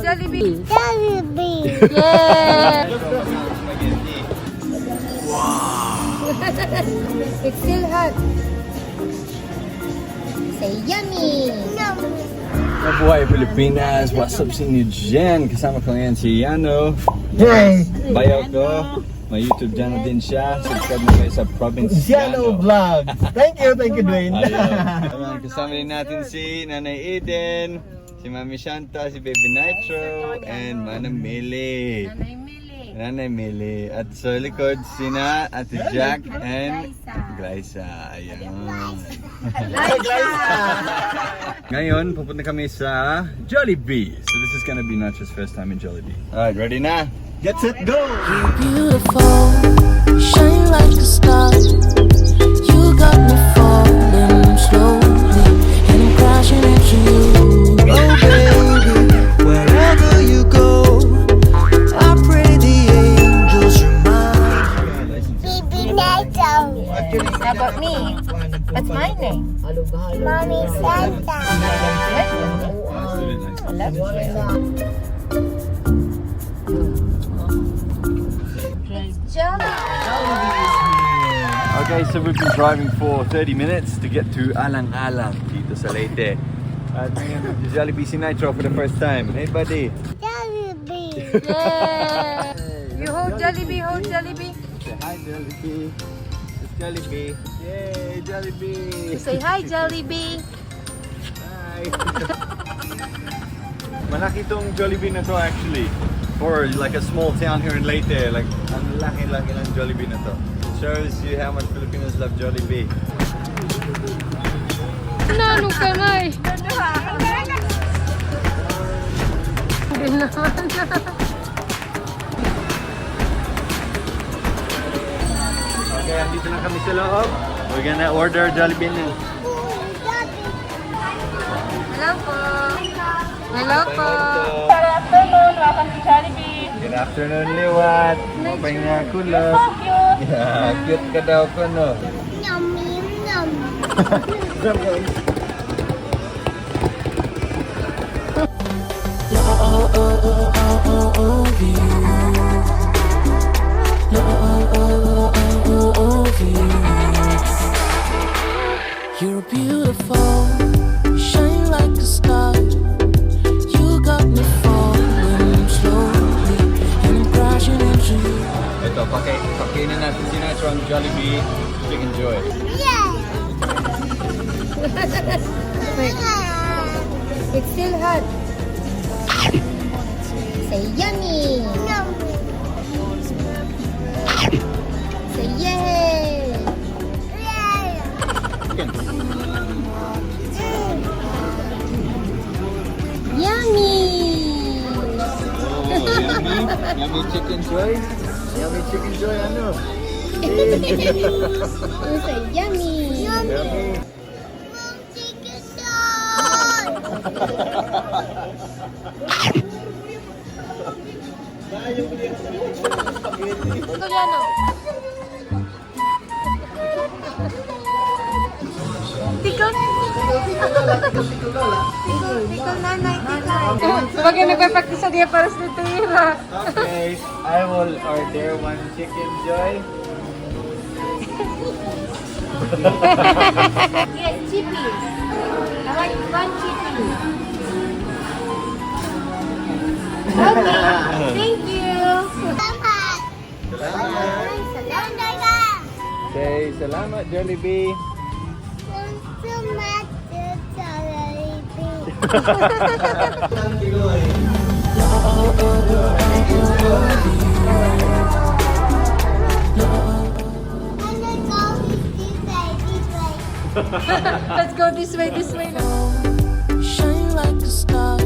Jollibee. Jollibee. Yeah! Spaghetti. It's still hot. Say yummy! Mabuhay, Pilipinas! What's up sa inyo dyan? Kasama ko ngayon si Yano. Hey! Bayaw ko. May YouTube channel din siya. Subscribe na kayo sa Province Yano Vlog. Thank you, Dwayne. Ayun. Ayan, kasama din natin si Nanay Eden, si Mami Shanta, si Baby Nitro, and Manang Millie. Nanay Mili. Nanay Millie. At sa likod, sina Ate Jack and Glyza. Ayan. Ngayon, pupunta kami sa Jollibee. So this is gonna be Nacho's first time in Jollibee. Alright, ready na? Get set, go! Beautiful, you shine like a star. You got me falling slowly, and I'm crashing into you. Oh baby, wherever you go, I pray the angels remind. Baby Nitro. How about me? That's my name. Mommy Santa. I love you. It's Jollibee. Okay, so we've been driving for 30 minutes to get to Alang Alang dito sa Leyte. At ngayon, Jollibee si Nitro for the first time. Hey, buddy! Jollibee. Yeah! You hold Jollibee, hold Jollibee. Say hi, Jollibee. It's Jollibee. Yay, Jollibee! You say hi, Jollibee. Hi! Malaki tong Jollibee na to, actually. For like a small town here in Leyte, like ang laki-laki ng Jollibee na to. It shows you how much Filipinos love Jollibee. Nano ka na eh. Hindi naman. Okay, andito na kami sa loob. We're gonna order Jollibee na. Hello po. Hello po. Good afternoon. Welcome to Jollibee. Good afternoon, Liwat. Mapahinga kulot. So cute. Yeah, cute ka daw ko, no? Yummy, yum. Love you, love you. You're beautiful, you shine like a star. You got me falling slowly, and I'm crashing into you. Ito, pakainin natin si Nacho ang Jollibee Chicken Joy. Yeah. Wait. It's still hot. Say yummy. Yummy. Say yay. Yeah. Chicken. Yummy. Oh, yummy. Yummy Chicken Joy. Yummy Chicken Joy, ano? You say yummy. Yummy. Mom, chicken dog. Ito yan oh. Tickle. Tickle, tickle nanay, tickle. Bagay nagpa-practice sa diya para sa tira. Okay, I will order one Chicken Joy. Yes, chippy. I like one chippy. Okay, thank you. Salamat. Salamat. Salamat. Say salamat, Jollibee. Salamat, Jollibee. And then go this way, this way. Let's go this way, this way. You shine like a star.